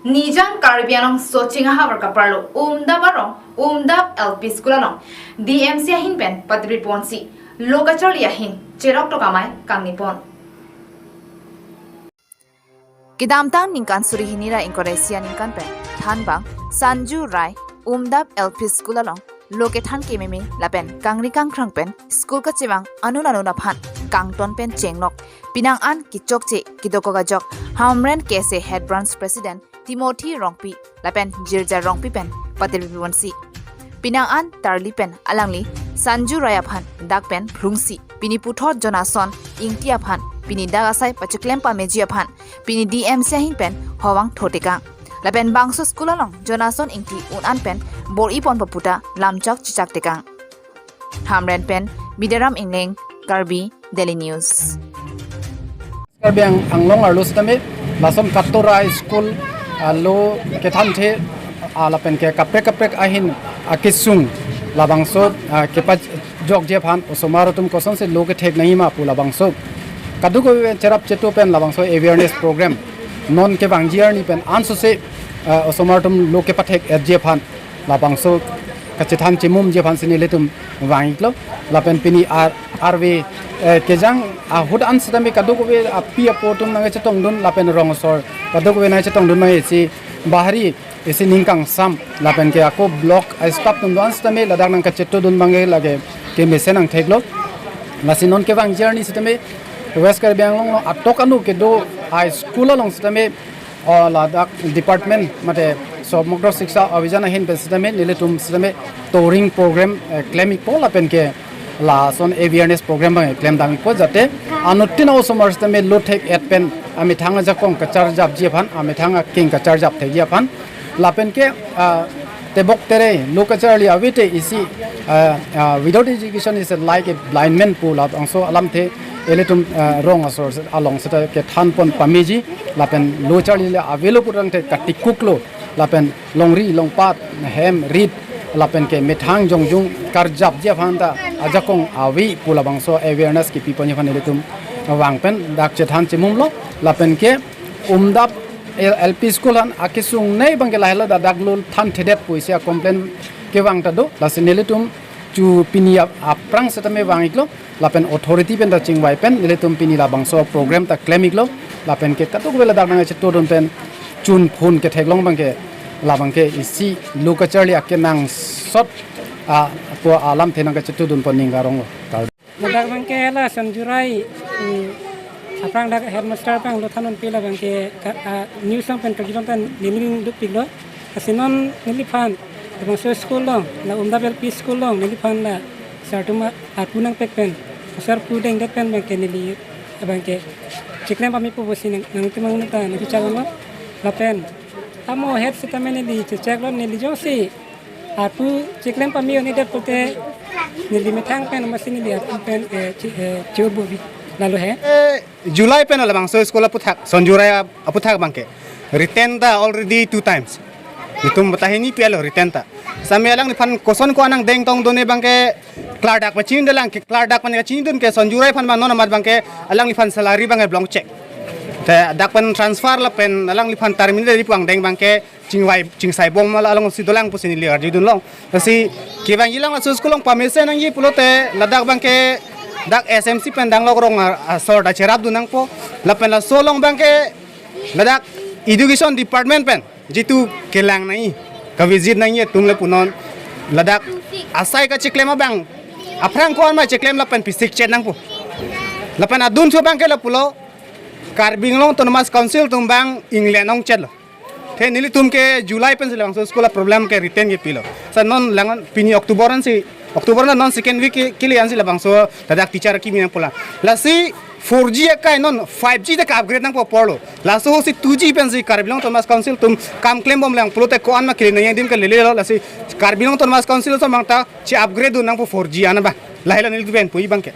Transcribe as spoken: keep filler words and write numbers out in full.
Nijang Karbi Anglong Soching ahavar kaparlo Umdap arong Umdap L P School along D M C ahin pen patirpi ponsi lo kacharli ahin cherok tok amei kangni pon. Kedamtang ningkan suri hini ra ingkoi ra isi aningkan pen thanbang Sanju Rai Umdap L P School along lo kethan kememe lapen kangri kangkrang pen school kachevang anun anun aphan kangton pen chenglok penang an kechokche kedokok ajok Hamren K S A Head Branch President Timothy Rongpi lapen Jirja Rongpi pen patirpi ponsi penang an tarli pen alangli Sanju Rai aphan dak pen phlungsi pini puthot Jonason Ingti aphan pini dak asai pachiklem pameji aphan pini D M C ahin pen hovang thotekang. Lapen bangso school along Jonason Ingti un-an pen bor-i pon paputa lamchok chechak tekang. Hamren pen Bidaram Ingleng, Karbi Daily News. Karbi Ang-, Anglong arlo sitame lason Katora School, ah, lo kethanthe, ah, lapen ke kaprek kaprek ahin akesung labangso, ah, kepajokji aphan osomar atum kosonsi lo kethek nangji ma pu labangso kadokave cherap cheto pen labangso awareness program non kevangji arni pen ansose, ah, osomar atum lo kepathek-etji aphan labangso kachethan chemumji aphansi nelitum vang-iklo. Lapen pini ar-, arve, eh, kejang ahut an sitame kadokave api apo atum nangkachetongdun lapen rong asor kadokave nangkachetongdun abangke isi bahari isi ning kangsam lapen ke ako block a-staff atum do-an sitame ladak nangkachetodun abangke lake kemesen nangtheklo. Lasi non kevangji arni sitame West Karbi Anglong along atok anu kedo a-school along sitame, oh, ladak department mate Somogro Shiksha Abhiyan ahin pen sitame nelitum sitame touring program, eh, klem-ikpo lapen ke lason awareness program abang klemdam-ikpo jate anuttin osomar sitame lo thek-et pen amethang ajakong kacharjapji aphan, amethang akeng kacharjap thekji aphan lapen ke, ah, tebok tere lo kacharli avete isi, ah, ah, without education is like a blind man pu labangso alamthe ilitum, ah, rong asor along seta kethan pon pameji lapen lo charli le avelo putangte katikuklo lapen longri longpat hem rit lapen ke methang jongjung karjapji aphan ta ajakong ave pu labangso awareness kepi ponji aphan ilitum vang pen dak chethan chemumlo lapen ke Umdap L-, L P School an akesung nei abangke lahelo ladak lo thanthedet pu isi a-complain kevang ta do. Lasi nelitum chu pini ap-, aphrang sitame vang-iklo lapen authority pen ta chingvai pen nelitum pini labangso program ta klem-iklo lapen ke kadokave ladak nangchetodun pen chun phun ketheklong abangke labangke isi lo kacharli akenangsot a-, apo alamthe nangkachetodun pon ning karonglo. Ladak abangke la Sanju Rai, mm, aphrang dak headmaster abang lo thandunpe labangke ka, ah, news along pen karjulong pen neli ning dukpiklo. Lasi non neliphan labangso school along, la Umdap L P School along neliphan la sir atum arpu nangpek pen, sir arpu dengdet pen abangke neli abangke chiklem pamepo pusi nang, nangtum angno ta nangchechak-iklo. Lapen amo head sitame neli chechaklo, neli jongsi arpu chiklem pame un-edet pulote neli methang pen amatsi neli arpu pen, eh, chi-, eh, chiurbo bi lalo he. Eh, July pen labangso school aputhak, Sanju Rai ap-, aputhak abangke written ta already two times. Itum bata hini pi alo written ta. Sitame alangliphan koson ko-an nangdeng tongdunde abangke klardak pachinidunlang, ke klardak pen kachinidun ke Sanju Rai aphan abang non amat abangke alangliphan salary abangke blank check. Te dak pen transfer lapen alangliphan terminate pu angdeng abangke chingvai, chingsaibom ma la alongsi dolang pusi neli arjudunlong. Lasi kevangji along laso school along pamesen nangji pulote ladak abangke dak S M C pen danglok rong a-, asor ta cherapdun nangpo. Lapen laso along abangke ladak education department pen jitu kelang nangji, kavisit nangji atum le punon ladak asai kachiklem abang aphrang ko-an ma chiklem lapen pisik chet nangpo. Lapen adunthu abangke lapulo Karbi Anglong Autonomous Council atum abang England ongchetlo. Te nelitum ke July pensi labangso school a-problem ke written kepilo. Sa non lang pini October ansi, October na non second week ke, kili ansi labangso ladak teacher kimi nangpo la. Lasi four G akai non five G ta ka-upgrade nangpo apotlo. Laso si two G pensi Karbi Anglong Autonomous Council atum kam klembomlang pulote ko-an ma kili nangji adim ke lelelo, lasi Karbi Anglong Autonomous Council atum abang ta chi-upgrade dun nangpo four G an abang. Lahelo nelitum pen pu abangke.